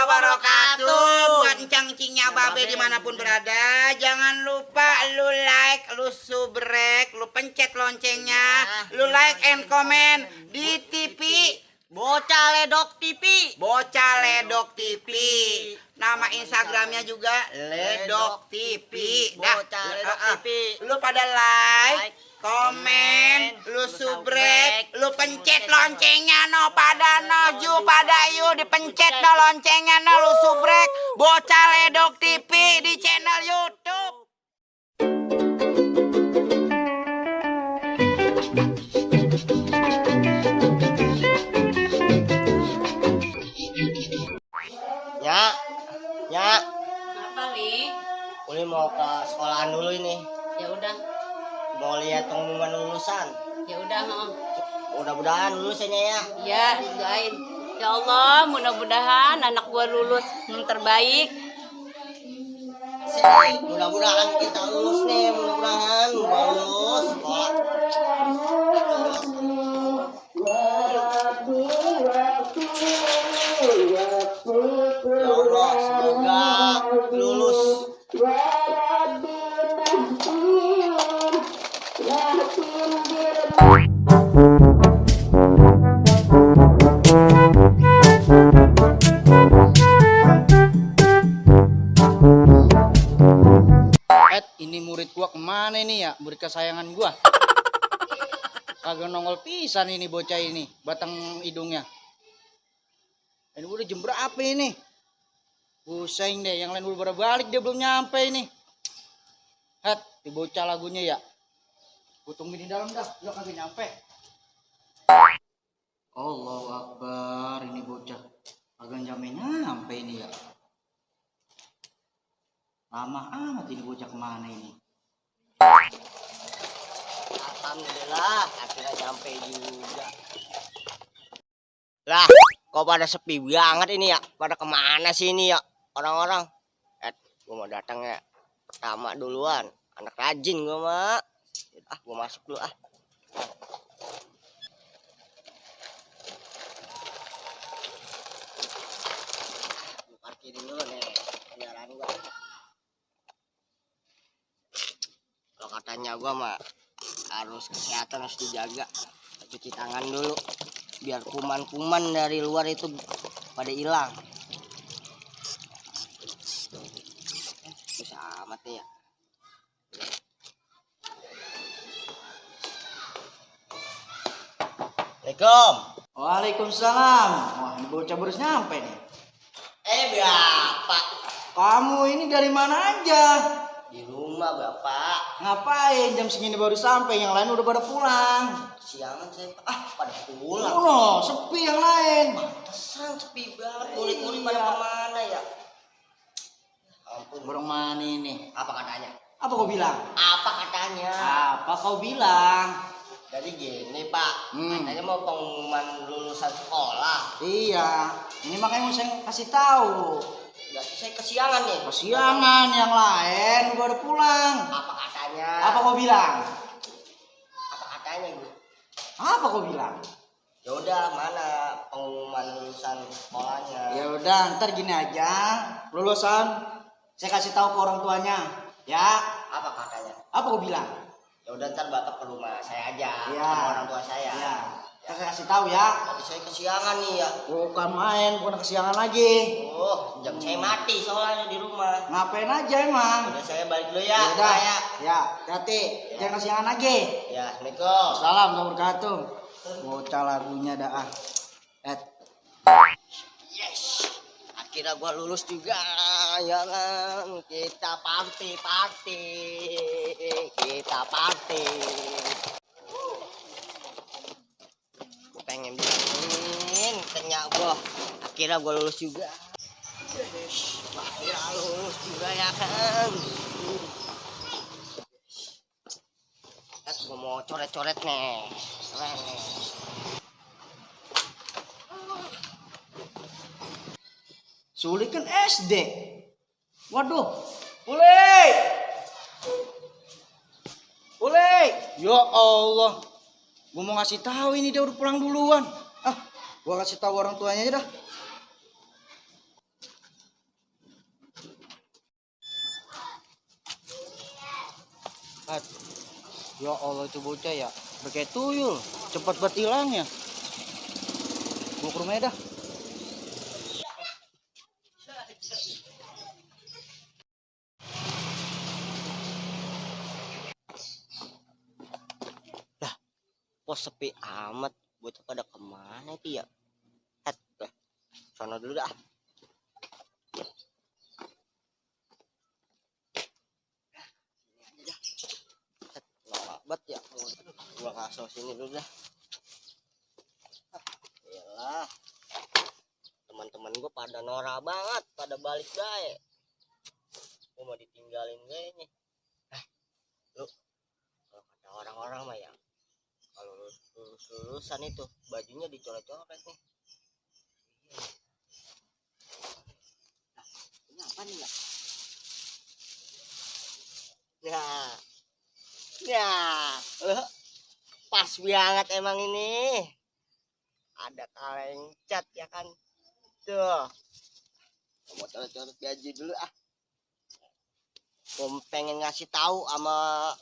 wabarakatuh. Buat encang-encingnya babe dimanapun berada, jangan lupa lu like, lu subrek, lu pencet loncengnya, lu like and comment di TV Bocah Ledok TV. Bocah Ledok TV. Nama Instagramnya juga Ledok TV. Bocah Ledok TV. Lu pada like, komen, lu subrek, lu pencet loncengnya no, pada no, ju pada yu dipencet no loncengnya no, lu subrek Bocah Ledok TV di channel YouTube. Ya. Apa, Li? Uli mau ke sekolahan dulu ini. Ya udah. Mau lihat pengumuman lulusan. Ya udah, Mudah-mudahan lulusnya ya. Ya, doain. Ya Allah, mudah-mudahan anak gua lulus yang terbaik. Mudah-mudahan kita lulus nih, mudah-mudahan lulus sekolah. Ya Allah, semoga lulus. Ini murid gua kemana ini ya? Murid kesayangan gua. Kagak nongol pisan ini bocah ini, batang hidungnya. Ini udah jam berapa ini? Pusing deh, yang lain udah balik dia belum nyampe ini. Di bocah lagunya ya. Gua tungguin di dalam dah, dia kagak nyampe. Allahu Akbar, ini bocah kagak nyampe ini ya. Lama amat ini bocah kemana ini? Alhamdulillah, akhirnya nyampe juga. Lah, kok pada sepi banget ini ya? Pada kemana sih ini ya orang-orang? Gua mau datang ya pertama duluan. Anak rajin gua mah. Gua masuk dulu Gua parkirin dulu nih kendaraan gua. Kalau katanya gua mah harus kesehatan harus dijaga, cuci tangan dulu biar kuman-kuman dari luar itu pada hilang. Bisa amat ya. Assalamualaikum. Waalaikumsalam. Wah, ini bocah baru nyampe nih. Bapak. Kamu ini dari mana aja? Di rumah, Bapak. Ngapain jam segini baru sampai? Yang lain udah pada pulang. Siangan saya, pada pulang. Oh, sepi yang lain. Pantesan sepi banget. Murid-murid pada kemana ya? Ampun. Burung mana ini? Apa katanya? Apa kau bilang? Apa katanya? Apa kau bilang? Jadi gini, Pak. Katanya mau pengumuman lulusan sekolah. Iya. Ini makanya mau saya kasih tahu. Berarti saya kesiangan nih. Kesiangan, yang lain baru pulang. Apa katanya? Apa kau bilang? Apa katanya, Bu? Apa kau bilang? Ya udah, mana pengumuman lulusan sekolahnya? Ya udah, ntar gini aja. Lulusan saya kasih tahu ke orang tuanya. Ya. Apa katanya? Apa kau bilang? Ya udah, ntar Bapak ke rumah saya aja. Ya. Sama orang tua saya. Ya. Saya kasih tahu ya. Tapi saya kesiangan nih ya. Bukan main, bukan kesiangan lagi. Oh, jam saya mati soalnya di rumah. Ngapain aja emang? Udah, saya balik dulu ya. Udah. Ya. Ya, hati. Jangan kesiangan lagi. Ya, Assalamualaikum. Salam wabarakatuh. Bocah lagunya dah. Yes. Akhirnya gua lulus juga. Ya kan. Kita party. Kita party. Gua pengen bilangin kenyak gua. Akhirnya gua lulus juga. Akhirnya lulus juga ya kan. Gua mau coret-coret nih. Keren nih. Sulit kan SD. Waduh. Ulay. Ya Allah. Gua mau ngasih tahu ini dia udah pulang duluan. Gua kasih tahu orang tuanya aja dah. Ya Allah itu bocah ya. Udah kayak tuyul. Cepat banget hilangnya. Gua ke rumahnya dah. Kok sepi amat, bocah pada kemana itu ya? Sana dulu dah. Lama banget ya. Gua ngasih sini dulu dah. Yalah. Teman-teman gua pada norak banget, pada balik bae. Gua mau ditinggalin kayaknya. Lu kalau kata orang-orang mah ya, kalau lulusan itu bajunya dicoret-coret nih. Nah, ini apa nih ya? Pas banget emang ini. Ada kaleng cat ya kan? Tuh. Mau coret-coret baju dulu ah. Gua pengen ngasih tahu sama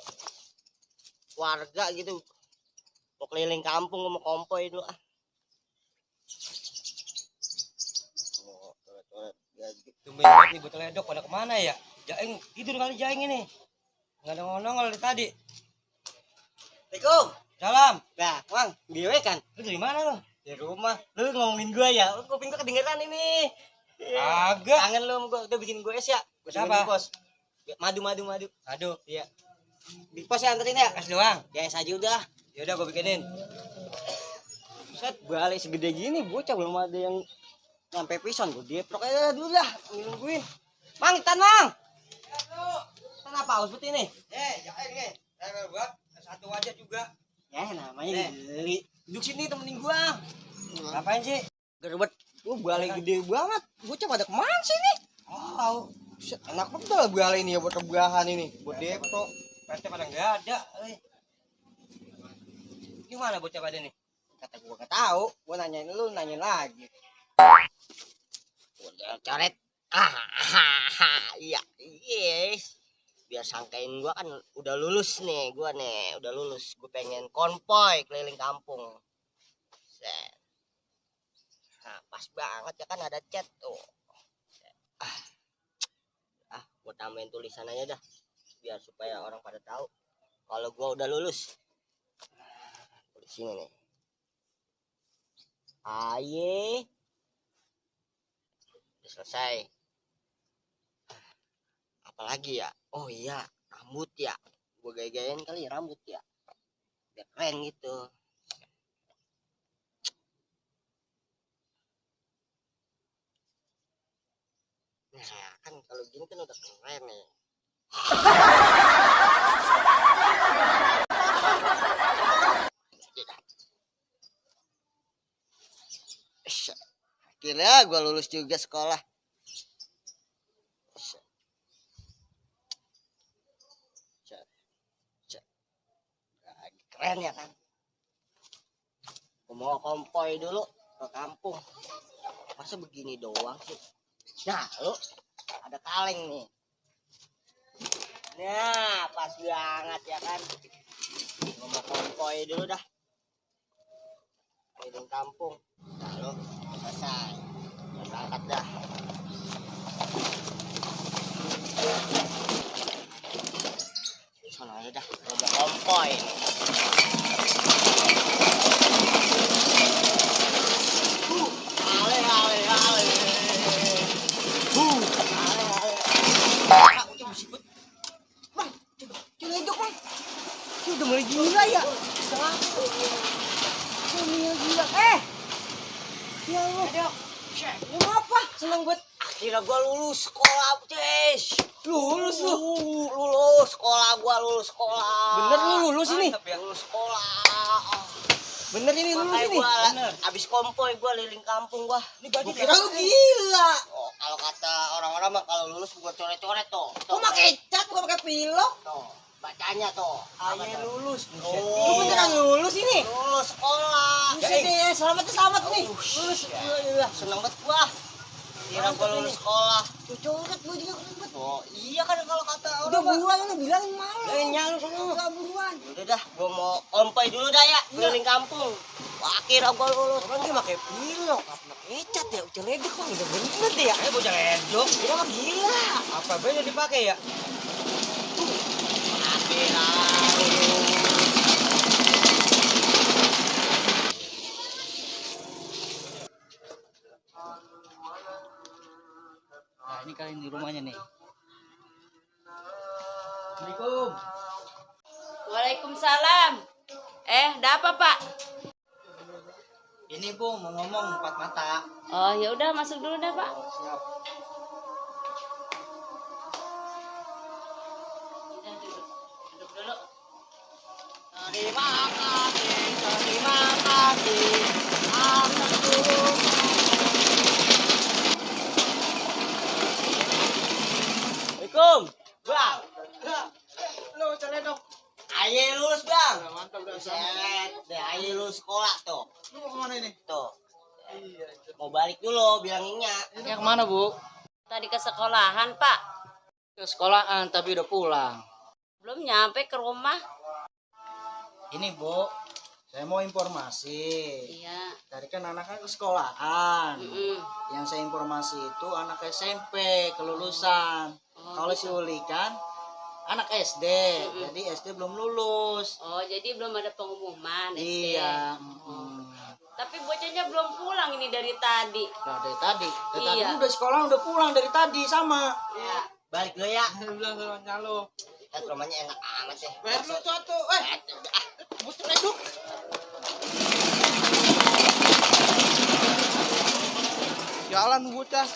warga gitu. Mau keliling kampung mau kompoi dulu ah. Tumben banget nih botol ledok pada kemana ya? Jaing tidur kali Jaing ini. Nggak ada nongol dari tadi. Assalamualaikum. Salam. Nah, Bang, gue kan. Lu dari mana lu? Di rumah. Lu ngomongin gua ya. Lu kuping gua kedengeran ini. Agak. Kangen lu sama gua. Udah bikin gua es ya. Gua Siapa? Bos. Madu. Aduh, Iya. Di pos ya anterin ya. es doang. Ya es aja udah. Ya udah gua bikinin. Set balik segede gini bocah belum ada yang sampai pison gua deprok aja dulu lah. Nungguin. Mang, tan Mang. Tan apa haus putih nih? Jaing nih. Saya buat satu aja juga. Ya namanya beli. Duduk sini temenin gua. Ngapain sih? Gerbet. Gua balik gede banget. Bocah pada kemana sih nih? Oh, Set, enak betul lah balik ini ya buat rebahan ini. Buat deprok. pasti pada nggak ada. Gimana bocah pada nih? Kata gua gak tahu, gua nanyain lu nanyain lagi. Udah coret. Iya, yes. Biar sangkain gua kan udah lulus nih, gua nih udah lulus. Gua pengen konvoy keliling kampung. Set. Nah, pas banget ya kan ada chat tuh. Gua tambahin tulisan aja dah. Biar supaya orang pada tahu kalau gua udah lulus. Di sini nih. Aye. Udah selesai. Apalagi ya? Oh iya, rambut ya. Gue gaya-gayain kali ya rambut ya. Biar keren gitu. Nah, kan kalau gini kan udah keren nih. Akhirnya gue lulus juga sekolah. Keren ya kan. Gue mau kompoi dulu ke kampung. Masa begini doang sih. Nah lu ada kaleng nih. Nah pas banget ya kan. Gue mau kompoi dulu dah. Keliling kampung. Nah lu selesai. Berangkat dah. Sana aja dah. Gue mau kompoi. Udah mulai gila ya. Gila. Ya Allah. Lu apa? Seneng banget. Akhirnya gua lulus sekolah, Cis. Lulus lu. Lulus sekolah gua, lulus sekolah. Bener lu lulus ini? Mantap ya. Lulus sekolah. Bener ini lulus Makanya ini. gua Bener. abis kompoi gua liling kampung gua. Ini baju Gua kira lu gila. Oh, kalau kata orang-orang mah kalau lulus gua coret-coret tuh. Kok pakai cat bukan pakai pilok? Tuh, bacanya tuh. Ayah lulus. Lu beneran lulus ini? Lulus sekolah. Buset deh, selamat nih. Lulus. Seneng banget gua. Kira gua lulus sekolah. Coret gua juga ngumpet. Oh iya kan kalau kata Udah orang. buruan lu bilangin malu. Bilangin lu sono. Udah buruan. Udah dah, gua mau ompai dulu dah ya, keliling kampung. Wah, kira gua lulus. Orang dia pakai pilok, apa ngecat ya? Udah ledek bang, udah bener deh ya. Bocah ledok. Kita mah gila. Apa beda dipakai ya? Kira. Nah, ini kalian di rumahnya nih. Assalamualaikum. Waalaikumsalam. Ada apa, Pak? Ini Bu mau ngomong empat mata. Oh, ya udah masuk dulu dah, Pak. Oh, siap. Duduk dulu. Terima kasih, terima kasih. Atas dulu. Assalamualaikum, Bang. Lu celedok. Aye lulus, Bang. Mantap udah Set, deh aye lulus sekolah tuh. Lu mau kemana ini? Tuh. Mau balik dulu bilanginnya. Ya kemana Bu? Tadi ke sekolahan, Pak. Ke sekolahan tapi udah pulang. Belum nyampe ke rumah. Ini Bu, saya mau informasi. Iya. Tadi kan anaknya ke sekolahan. Mm-mm. Yang saya informasi itu anak SMP kelulusan. Kalau si Uli kan anak SD, jadi SD belum lulus. Oh, jadi belum ada pengumuman SD. Iya. Tapi bocahnya belum pulang ini dari tadi. Nah, dari tadi. Dari tadi Iya. udah sekolah udah pulang dari tadi sama. Ya. Balik dulu ya. Bilang sama nyalo. Lihat rumahnya enak amat ya. Bayar lu tuh. Butuh leduk. Jalan bocah.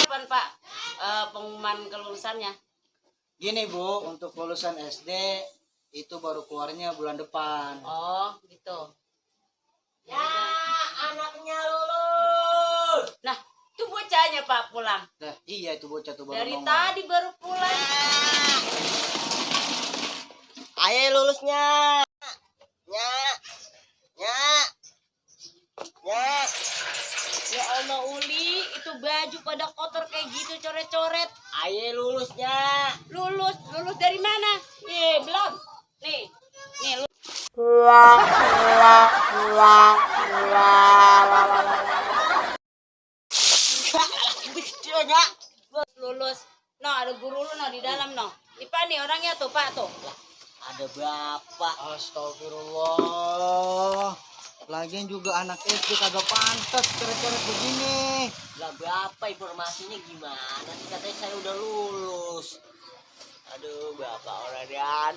Kapan, Pak? Pengumuman kelulusannya? Gini Bu, untuk lulusan SD itu baru keluarnya bulan depan. Oh, gitu. Ya, anaknya lulus. Nah, itu bocahnya, Pak, pulang. Nah, iya itu bocah tuh baru Dari nongol. tadi baru pulang. Aye lulusnya. Nya. Nya. Nya. Ya Allah, Uli, itu baju pada kotor kayak gitu, coret-coret. Aye lulusnya. Lulus dari mana? Belum. Nih, lu. Kecilnya. Lulus. No, ada guru lu no di dalam no. Ipa nih orangnya tuh, Pak tuh. Ada bapak. Astagfirullah. Lagian juga anak SD kagak pantas coret-coret begini. Lah bapak informasinya gimana sih? Katanya saya udah lulus. Aduh, bapak orang ada.